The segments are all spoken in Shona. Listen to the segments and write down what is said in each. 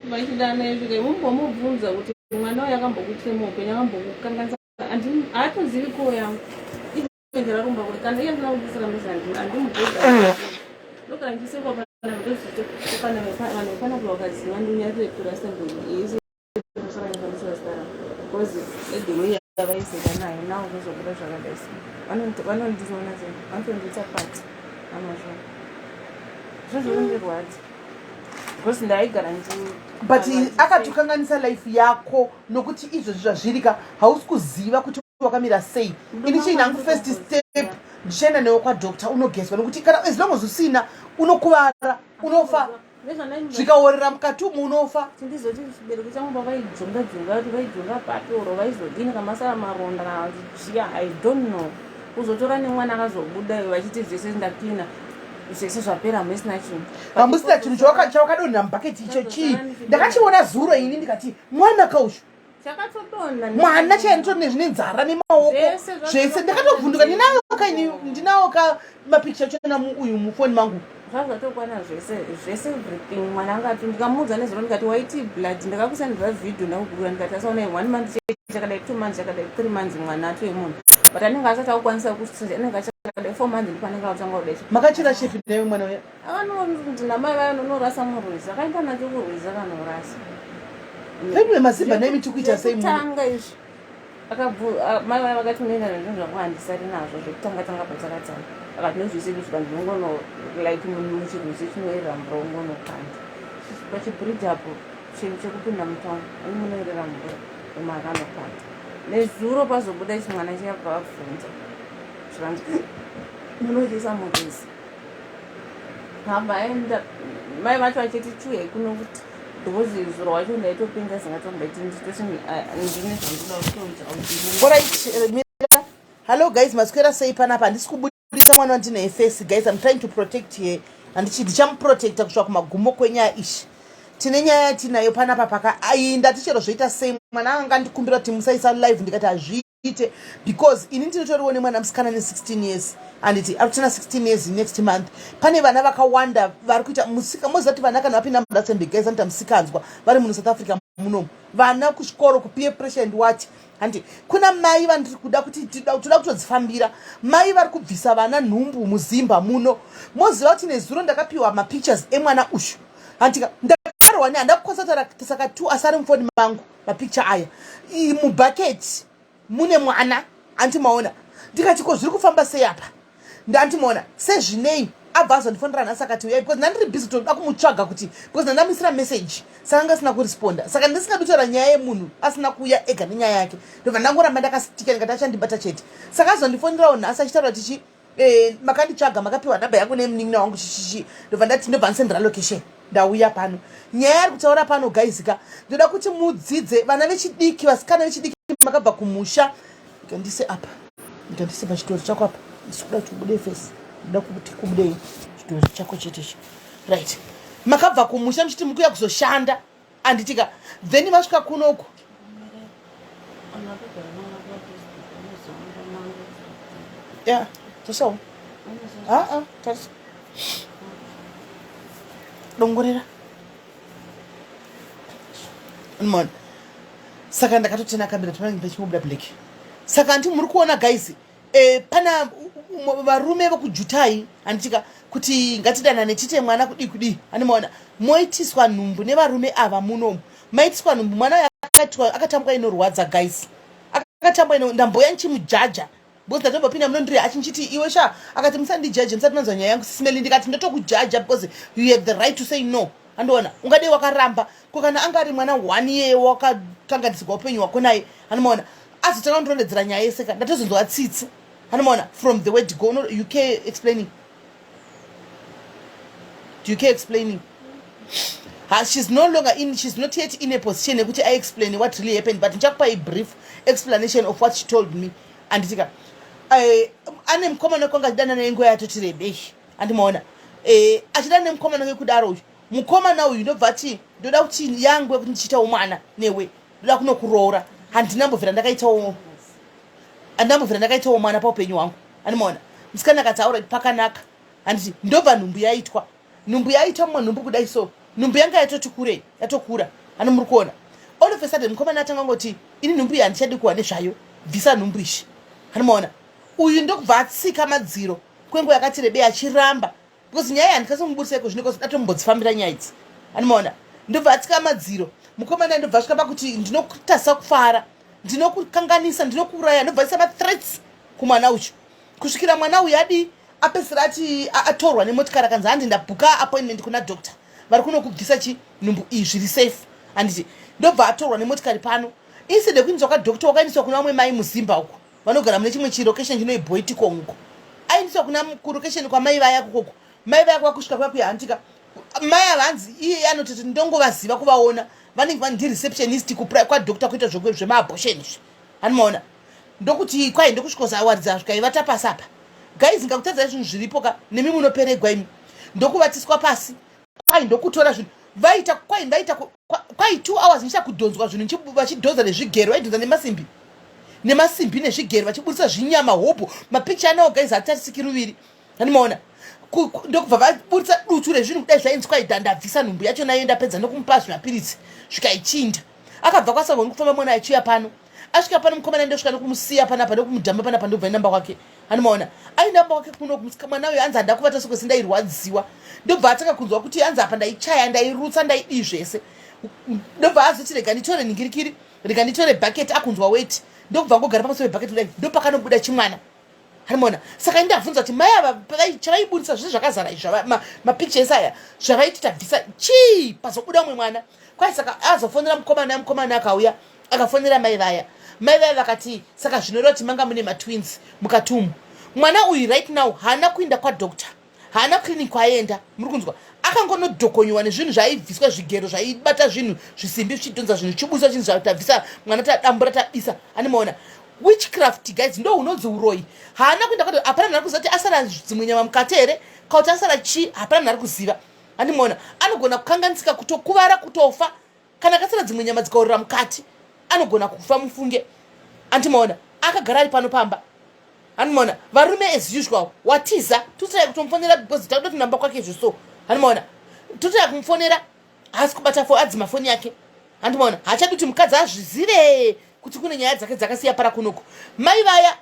Vachidana izvi mumbomubvunza kuti mwana uyu akambokuitire muupenyu, akambokukanganisa. Haatozivi ko yangu ndirarumba kuti kana iye ndina kubvisira mese handimubvunza. Ndogara ndichisekwa pana ndozvitokana vanhu vepanapa vakaziva ndonyarire kurasenburg yese because the way yavaiseka nayo now zvozobuda zvakadai so vanondiona se vanotondiita pati amazvo zvozvondirwadza because ndaigara ndi but akatokanganisa life yako nokuti izvozvi zvazvirika hausi kuziva kuti wakamira sei. Ini chii nangu, first step ndichaenda newe kwadoctor unogezwa, nokuti kana as long as usina unokuvara, unofa, zvikaorera mukati umu unofa. Tindizoti chibereko changu pavaidzonga dzonga kuti vaidzonga papi oro vaizodini kamasara maronda kana zviya, I don't know. Kuzotora nemwana akazobuda vachiti zvese ndaklina, zvese zvapera, hamusina chinhu. Hamusina chinhu chawakadonhera mubhaketi icho chii? Ndakachiona zuro ini ndikati mwana kaushu. Chakatodonha. Mwana chaiye nditori nezvine nzara nemaoko. Zvese. Zvese ndakatovhunduka. Ndinayo ka ini, ndinawo ka mapicture achona uyu mufoni mangu. Zvazvatokwana zvese zvese, everything. Mwana angati ndikamuudza nezuro ndikati waiti blood, ndakakusendera vhidhio, ndakugura ndikati asaona one month chakadai, 2 months chakadai, 3 months mwana atoye munhu, but anenge asati akukwanisa kusi anenge achakadai 4 months ndipo anenge akutanga kudai. Makachira shepi naye mwana uya? Akanonzi namai vaya nonorasa murwizi, akaenda nacho kurwizi akanorasa. Veduwe, mazimba naimi tikuita sei muno? Zvekutanga izvi mai vaya vakati unoenda nazvo zvangu handisari nazvo zvekutanga tanga patakatanga. Akati nozvise kusvika ndinongono like muchirwizi chinoerera mvura ungonokanda pachibridge apo chinhu chekupinda mutown ani munoerera mvura uma akanokanda. Nezuro pazobuda chimwana chiyabva vabvunza zvikanzi munochisa murwizi. Hamba aenda mai vacho vachiti chuye kuno kuti because zuro wacho ndaitopinda zingatombaiti nditoti ndine zvandoda kutoita. Alright, mira. Hello guys, maswera sei panapa? Handisi kubudisa mwana wandinaye face guys, I'm trying to protect her. Handichi ndichamuprotecta kusvika kumagumo kwenyaya ishi. Tine nyaya yatinayo panapa paka ai ndati chero zvoita sei mwana anga andikumbira kuti musaisa live, ndikati hazviite because ini ndinotoriwo nemwana musikana ne16 years, handiti ari kutena 16 years next month. Pane vana vakawanda vari kuita musika, moziva kuti vana kana vapinda muRustenburg guys vanoita musikanzwa vari muno South Africa munomu, vana kuchikoro kupeer pressure and what. Handi kuna mai vandiri kuda kuti toda kutodzifambira, mai vari kubvisa vana nhumbu muzimba muno. Moziva kuti nezuro ndakapiwa mapictures emwana uyu, handika ndakarwa ne handa kukwanisa kutaura saka two asari mufoni mangu mapicture aya. Mubhaketi mune mwana, anti maona? Ndikati ko zviri kufamba sei apa? Ndandimaona sezvinei abva azondifonera nhasi akati uyai because ndandiri busy toda kumutsvaga kuti because ndandamuisira message saka anga asina kuresponda, saka ndisingadi kutaura nyaya yemunhu asina kuuya ega nenyaya yake. Ndobva ndangoramba ndakasitika ndikati achandibata chete. Saka azondifonerawo nhasi achitaura tichi makanditsvaga, makapiwa nhamba yangu nemunin'ina wangu chichichi. Ndobva ndati ndobva ndisendera location, ndauya pano. Nyaya yari kutaura pano guys ka, ndoda kuti mudzidze vana vechidiki, vasikana vechidiki makabva kumusha. Ndikandise apa, ndikandise pachitori chako apa. Ndisikuda kuti ubude face, ndoda kuti kubude chitori chako chete ichi. Right, makabva kumusha muchiti mukuya kuzoshanda, anditika? Then vasvika kunoku. Ya tosawo aa tarisa, dongorera mona. Saka ndakatotena kamera topange pachingobuda black. Saka handi muri kuona guys, pana varume vekujutai, handitika kuti ngatidanane tiite mwana kudii kudii. Handimaona moitiswa nhumbu nevarume ava munomu, maitiswa nhumbu. Mwana uyu akatambwa inorwadza guys, akatambwa ino. Ndamboya ndichimujaja because ndatombopinda muno ndiri achinchiti iwe sha. Akati musandijaje musati manzwa nyaya yangu sisimeli. Ndikati ndotokujaja because you have the right to say no. Andiona ungadei wakaramba ko kana anga ari mwana one year wakakanganisirwa upenyu hwako naye. Anomaona azotanga kundorondedzera nyaya yese ka, ndatozonzwa tsitsi. Anomaona from the word go, no, you care explaining, do you care explaining? Ha, she's no longer in, she's not yet in a position yekuti I explain what really happened, but ndichakupai brief explanation of what she told me, anditika? Ane mukomana wake achidana naye nguva yatoti rebei, andimaona? Achidana nemukomana wake kudaro, uyu mukomana uyu ndobva ati ndoda kuti yangwe kuti ndichiitawo mwana newe, ndoda kunokuroora. Handina mbobvira ndakaitawo, handina mbobvira ndakaitawo mwana paupenyu hwangu. Andimaona? Musikana akati aura pakanaka, handiti? Ndobva nhumbu yaitwa, nhumbu yaitwa, mumwe nhumbu kudai so. Nhumbu yanga yatoti kurei, yatokura. Ano muri kuona. All of a sudden mukomana atanga ngoti ini nhumbu iyi handichadi kuwa nezvayo. Bvisa nhumbu ishi. Anomaona. Uyu ndokubva atsika madziro kwenguva yakati rebei achiramba because nyaya handikasi kumuburisa iko zvino because datombodzifambira nyaya idzi. Anomaona. Ndobva atsika madziro. Mukomana ndobva asvika pakuti ndinokutasa kufara. Ndinokukanganisa, ndinokuuraya. Ndobva aisa mathreats kumwana uyu. Kusvikira mwana uyu adii apedzisira ati atorwa nemotikari akanzi handi ndabhuka appointment kuna doctor vari kunokubvisa chi nhumbu iyi zviri safe handiti ndobva atorwa nemotikari pano instead yekuindiswa kwadoctor wakaindiswa kuna vamwe mai muzimba uko vanogara mune chimwe chilocation chinoiboitikong uko aindiswa kuna kulocation kwamai vaya kukoko mai vaya kwakusvika kuya kuya handitika mai ava hanzi iye anototi ndongovaziva kuvaona vanenge vandi receptionist kwadoctor kuita zvemaabortion izvi hanimaona ndokuti kwai ndokusvikozawaridza zvikaivata pasi apa guys ngakutadzai zvinhu zviripo ka nemi munoperegwa imi ndokuvatiswa pasi kwai ndokutora zvinhu vaita kwai ndaita kwai two hours ndichita kudhonzwa zvinhu vachidhonza nezvigero vaidhonza nemasimbi nemasimbi nezvigero vachiburitsa zvinyama hobho mapicha anawo guys hatarisiki ruviri andimaona ndokubva vaburitsa dutu rezvinhu kudai zvainzi kwai ndabvisa nhumbu yacho nayo ndapedza ndokumupa zvimapiritsi zvikaichiinda akabva kwasagoni kufamba mwana achiuya pano asvika pano mukomana ndosvika nokumusiya panapa ndokumudhamba panapa ndobva inamba kwake anomaona ainamba kwake kuno mwana uyo anzi handa kuvata sokwese ndairwadziwa ndobva atanga kunzwa kuti anzi apa ndaichaya ndairutsa ndaidii zvese ndobva azoti rega nditore ningirikiri rega nditore bhaketi akunzwa weti ndokubva ngogara pamusoro pebhaketi kudai ndopakanobuda chimwana Harmona saka indabvunza kuti mai ava chavaiburitsa zvese zvakazara izvi mapictures aya zvavaiti tabvisa chii pazobuda umwe mwana kwai saka azofonera mukomana mukomana akauya akafonera mai vaya mai vaya vakati saka zvinoreva kuti manga mune matwins mukati umu mwana uyu right now haana kuinda kwadoctor haana clinic kwaaienda muri kunzwa akangonodhokonyiwa nezvinhu zvaaibviswa zvigero zvaibata zvinhu zvisimbi zvichidhonza zvinhu zvichibusa zvinhu zvatabvisa mwana tadambura tabisa ani maona witchcraft guys ndo hunonzi uroyi haana kuenda kwato hapana munhu ari kuziva kuti asara dzimwe nyama mukati here kauti asara chii hapana munhu ari kuziva ani maona anogona kukanganisika kutokuvara kutofa kana akasara dzimwe nyama dzikaorera mukati anogona kufa mufunge andimaona akagara ari pano pamba handimaona varume as usual watiza totaya kutomufonera because takuda kunamba kwake izvo so handimaona totaya kumufonera haasi kubata fo adzima foni yake handimaona haachadi kuti mukadzi azvizive kuti kune nyaya dzake dzakasiya para kunoku mai vaya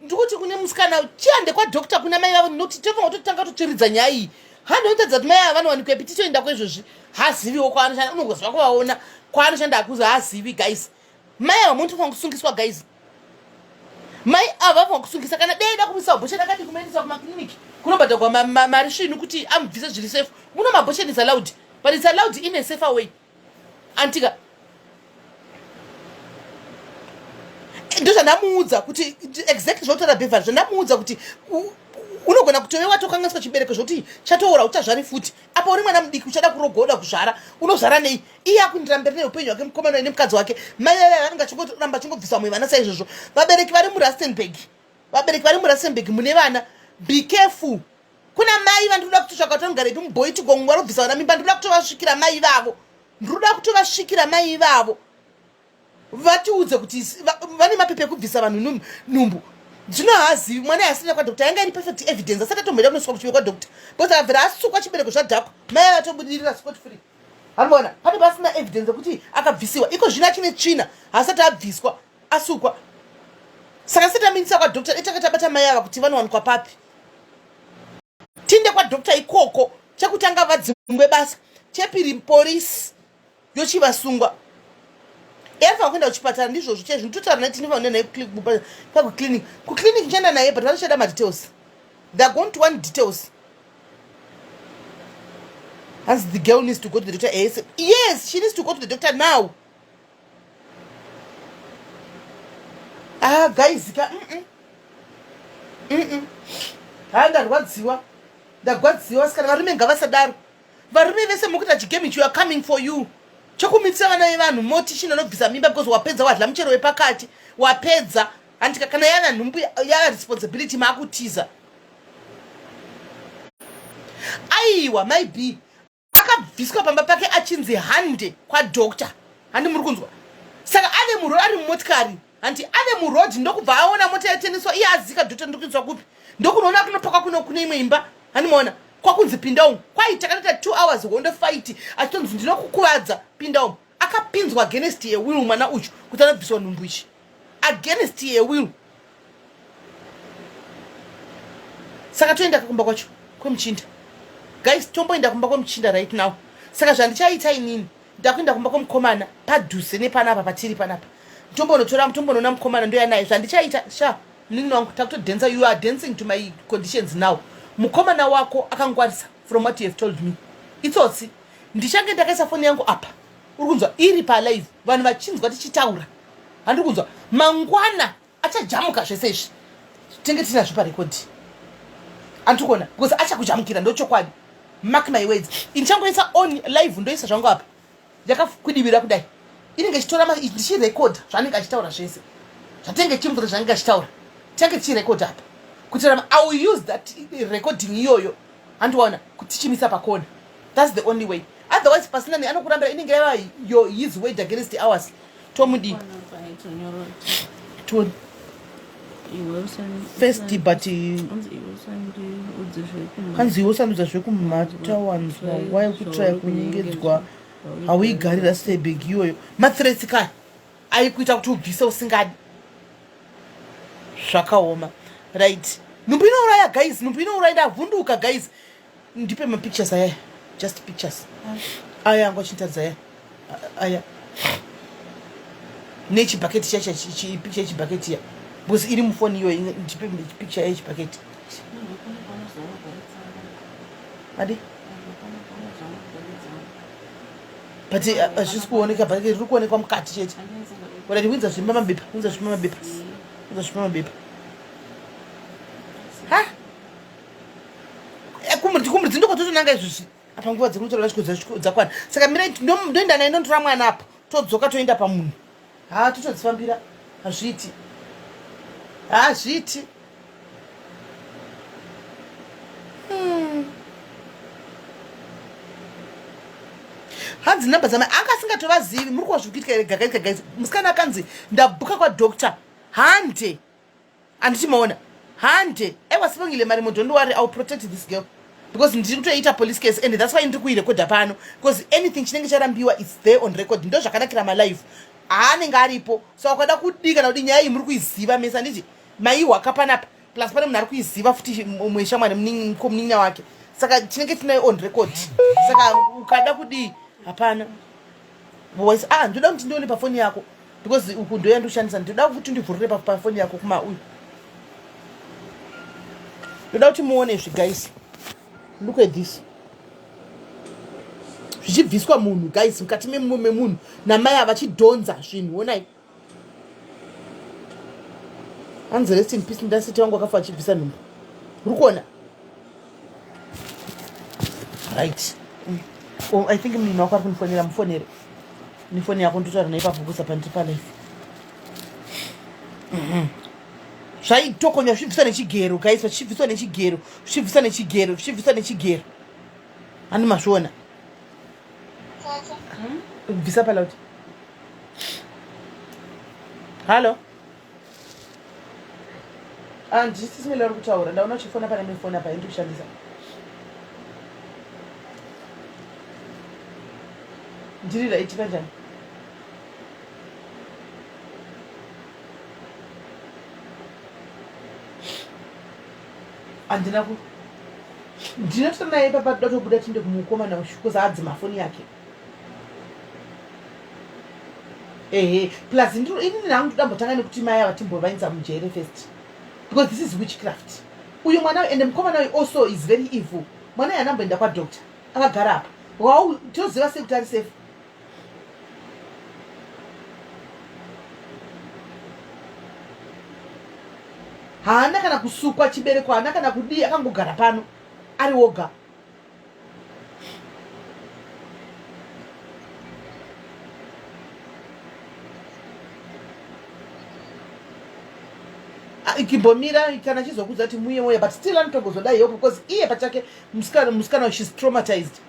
ndikuti kune musikana chiande kwadoctor kuna mai vavo nokuti tofanira kutotanga totsviridza nyaya iyi handonotadza kuti mai ava vanowanikwepi titoenda kwaizvozvi haziviwo kwaanoshanda unongoziva kuvaona kwaanoshanda akuzi haazivi guys mai ava munotofanira kusungiswa guys mai ava vafanira kusungisa kana dei da kumisa abortion akadi kumuendesa kumaclinic kunobhadhagwa mari svinu kuti amubvise zviri safe muno maabortion is allowed but it's allowed in a safer way antika ndozvandamuudza kuti exactly zvakutaura beverly zvandamuudza kuti unogona kutove watokanganiswa chibereko zvokuti chatoora uchazvari futi apa uri mwana mudiki uchada kurogoda kuzvara unozvara nei iye akundira mberi neupenyu hwake mukomana nemukadzi wake mai vaya vanenge vachingoramba chingobvisa vamwe vana saizvozvo vabereki vari murustenburg vabereki vari murustenburg mune vana be careful kuna mai vandinoda kutotsvaka kuti vanogarepi muboiti gongo vanobvisa vana mimba ndinoda kutovasvikira mai ivavo ndinoda kutovasvikira mai ivavo vatiudze kuti vane mapepa ekubvisa vanhu nhumbu zvino haazivi mwana yasina kwadoctor yanga iri perfect evidence asati atomboenda kunosukwa kuchive kwadoctor because akabvira asukwa chibereko zvadhakwa mai avatobudirira scot free anoona pane pasina evidence yekuti akabvisiwa iko zvino achine tsvina haasati abviswa asukwa saka sati aminisa kwadoctor etanga tabata mai ava kuti vanowanikwa papi tinde kwadoctor ikoko chekutanga vadzingwe basa chepiri porisi yochivasungwa yaifanira kuenda kuchipatara ndizvozvo chaizvo nditotaura naye tinofanira kuenda naye kuclinic kuclinic ndichaenda naye but vanochada madetails theyare going to want details hanzi the girl needs to go to the doctor as yes she needs to go to the doctor now ah guys ka mm -mm. Mm -mm. ha ndarwadziwa ndagwadziwa sikana varume ngavasadaro varume vese mukuita chigame ichi are coming for you chokumitisa vana vevanhu moti chino anobvisa mimba because wapedza wadla muchero wepakati wapedza handika kana yava nhumbu yava responsibility maakutiza aiwa maybe akabviswa pamba pake achinzi hande kwadoctor handi muri kunzwa saka ave muro ari mumotikari hanti ave muroad ndokubva aona mota yateniswa iye azika doctor ndikuinzwa kupi ndokunoona kunopakwa kuno kune imwe imba handimaona Kwakunzi pinda umu. Kwai takatoita 2 hours hondo fight achitonzi ndinokukuvadza pinda umu. Akapinzwa against a will mwana uyu kuti anobviswa nhumbu ichi. Against a will. Saka toenda kumba kwacho kwemuchinda. Guys tomboenda kumba kwemuchinda right now. Saka zvandichaita inini ndakuenda kumba kwemukomana padhuze nepanapa patiri panapa. Tombonotora tombonoona mukomana ndoya naye zvandichaita sha Munin'ina wangu takutodhensa you are dancing to my conditions now. Mukomana wako akangwarisa from what you have told me. Itsotsi. Ndichange ndakaisa foni yangu apa. Uri kunzwa iri pa live vanhu vachinzwa tichitaura. Handiri kunzwa mangwana achajamuka zvese izvi. Tenge tinazvo pa record. Andiri kuona because achakujamukira ndochokwadi. Mark my words. Indichangoisa on live ndoisa zvangu apa. yakakwidibira kudai inenge ichitora ndichirekodha zvaanenge achitaura zvese zvatenge chimvura zvaanenge achitaura tinenge tichirekodha apa kuitira i will use that recording iyoyo handiwaona kuti tichimisa pakona thats the only way otherwise pasina ne anokurambira inenge yava your his word against ours tomudii toni first but hanzi iwe usandudza zvekumatawanzwa why kutraya kunyengedzwa hauigarira sebeg iyoyo mathreats kaya aikuita kuti ubvise usingadi zvakaoma right nhumbu inouraya guys nhumbu inouraya ndavhunduka guys ndipe mapictures aya just pictures aya anga uchintaridza aya aya nechibhaketi chacho picture yechibhaketi ya because iri mufoni iyoyo ndipe picture yechibhaketi adi but eh, hazvisi kuoneka bhaketi riri kuonekwa mukati chete orit winza zvimba mabepa winza zvimba mabepa winza zvimba mabepa ha Eh, kumudzi ndokwatotonanga izvozvi apa nguva dzekunotora vasviko dzakwana saka mirai ndoenda naye ndonotora mwana apa todzoka toenda pamunhu haa totodzifambira hazviiti hazviiti hmm. hanzi namba dzamai anga asingatovazivi muri kuva zviri kuitika here gakaitika guys musikana akanzi ndabhuka kwadoctor hande Handiti maona hande aiwa sibongile marimo don't worry iwill protect this girl because ndiri kutoita police case and that's why ndiri kuirekodha pano because anything chinenge charambiwa its there on record ndo zvakanakira malife haanenge aripo so ukada kudii kana kudi nyaya iyi muri kuiziva mese handiti maihwaka panapa plus pane munhu ari kuiziva futi mumwe shamwari munin'ina wake saka tinenge tinayo on record saka ukada kudii hapana voice ah ndoda kuti ndione pafoni yako because uku ndoya ndoshandisa ndoda kuti ndivhurire pafoni yako kuma uyu ndoda kuti muone izvi guys look at this zvichibviswa munhu guys mukati memunhu namai avachidhonza zvinhu onai hanzi rest in peace ndasiti wangu akafa achibvisa nhumbu uri kuona right mm. oh, i think munhu wako ari kundifonera mufonere nefoni yako ndotaura naye pafukusa pandiri palife mhm. zvaitokonywa zvichibviswa nechigero guys zvichibviswa nechigero zvichibviswa nechigero zvichibviswa nechigero ani mazviona bvisa palaut hallo handisi mele uri kutaura ndaona uchifona pane mifoni apa indi kushandisa ndiri right kanjani handina ku ndinotora naye papa toda tobuda tiende kumukomana uyu bcause adzima foni yake ehe plus inini hangu ndoda mbotanga nekuti mai ava timbovainza mujere first because this is witchcraft uyu mwana ende mukomana uyu also is very evil mwana uyu anamboenda kwadoctor akagara apa wau toziva sei kuti ari safe haana kana kusukwa chibereko haana kana kudii akangogara pano ari woga Kimbomira kana chizokudza kuti muye moya but still anotogozoda help because iye pachake musikana musikana she's traumatized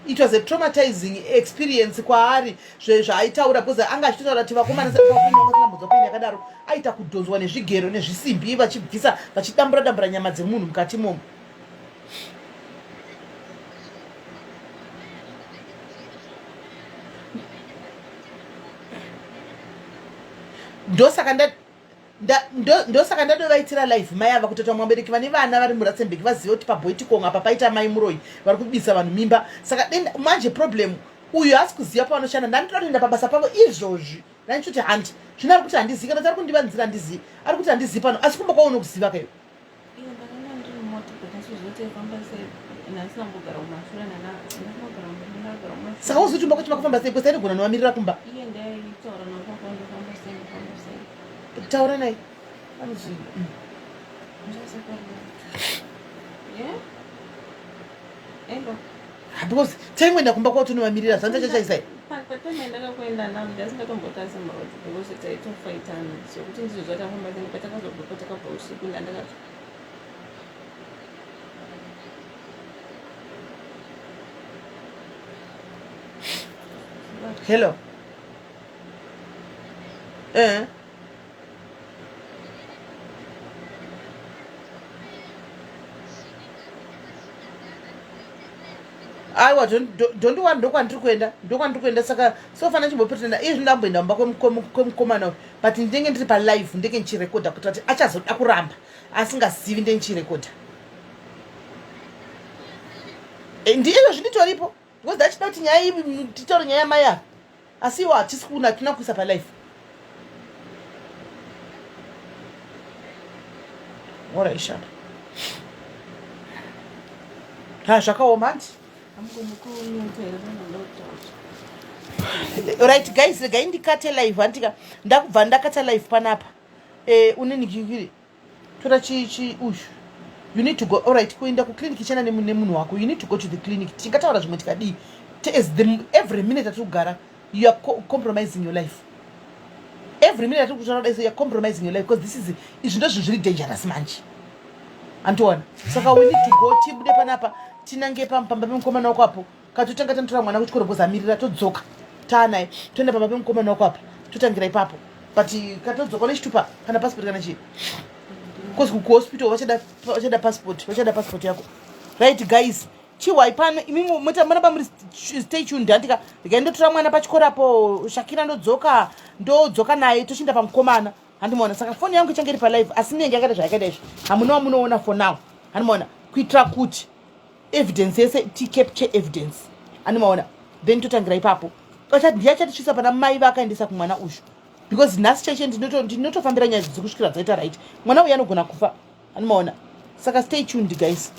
it was a traumatizing experience kwaari zvaaitaura because anga achitotaura kuti vakomana saambodzwa paini yakadaro aita kudhonzwa nezvigero nezvisimbi vachibvisa vachidambura dambura nyama dzemunhu mukati imomo. Ndosaka nda ndosaka ndadovaitira live mai ava kutoti vamwe vabereki vane vana vari muratsenbek vazive kuti paboitikong apa paita mai muroyi vari kubisa vanhu mimba. Saka denda manje problem uyu haasi kuziva pavanoshanda. Ndandinoda kutoenda pabasa pavo izvozvi, ndandichoti handi zvino ari kuti handizivi kana kuti ari kundivanzira handizivi, ari kuti handizivi pano, asi kumba kwavo unokuziva kaiwe. Saka uzivi kumba kwacho makafamba sei? Kwese ainogona novamirira kumba. Taura naye anoziva. Because taingoenda kumba kwavo tonovamirira zvanza chachaisai. Patamaendaka kuenda navo ndasingatombotarisa muroad because taitofaitana zvekuti ndizvo zvatafamba sei patakazobva patakabva usiku ndandakati Hello. Eh. Aiwa, don't worry, ndokwandiri kuenda, ndokwandiri kuenda. Saka sofana chimbopretenda iye zvino ndamboenda mumba kwemukomana uyu, but ndinenge ndiri palive, ndenge ndichirekodha kuitira kuti achazoda kuramba asingazivi, ndenge ndichirekodha. Eh, ndiizvo zvinditoripo because ndachida kuti nyaya iyi titaure nyaya yamai ava, asi iwo hatisi kuona, hatina kuisa palife. Alright, shanda. Ha, zvakaoma hanti. Right guys, regai ndikate live handika, ndakubva ndakata live panapa. Eh, unenikikiri tora chi chi uyu. You need to go. Alright, kuenda kuclinic chena nemunhu wako. You need to go to the clinic. Tingataura zvimwe tikadii. As the every minute atiri kugara, you are compromising your life. Every minute atiri kutaura dai, you are compromising your life because this is izvi ndozvinhu zviri dangerous manje. Antoona. Saka we need to go, tibude panapa tinange pamba pemukomana wako apo. Katotanga tanotora mwana kuchikoro because amirira, todzoka taanaye, toenda pamba pemukomana wako apa, totangira ipapo. But katodzoka nechitupa kana passport kana chii, because kuhospital vachada passport, vachada passport yako. Right guys, chihwai pano imi muramba muri stay tuned handika. Regai ndotora mwana pachikoro apo, Shakira, ndodzoka, ndodzoka naye, tochinda pamukomana handimaona. Saka foni yangu ichange iri palive, asi ndinenge yakaita zvayakaita izvi hamuna wamunoona for now handimaona, kuitira kuti evidence yese ticapture evidence handimaona, then totangira ipapo. Ndiye achatisvitsa pana mai vaakaendesa kumwana uyu, because nhasi chaiche ndinotofambira nyaya idzi kusvikira dzaita right. Mwana uyu anogona kufa handimaona. Saka stay tuned guys.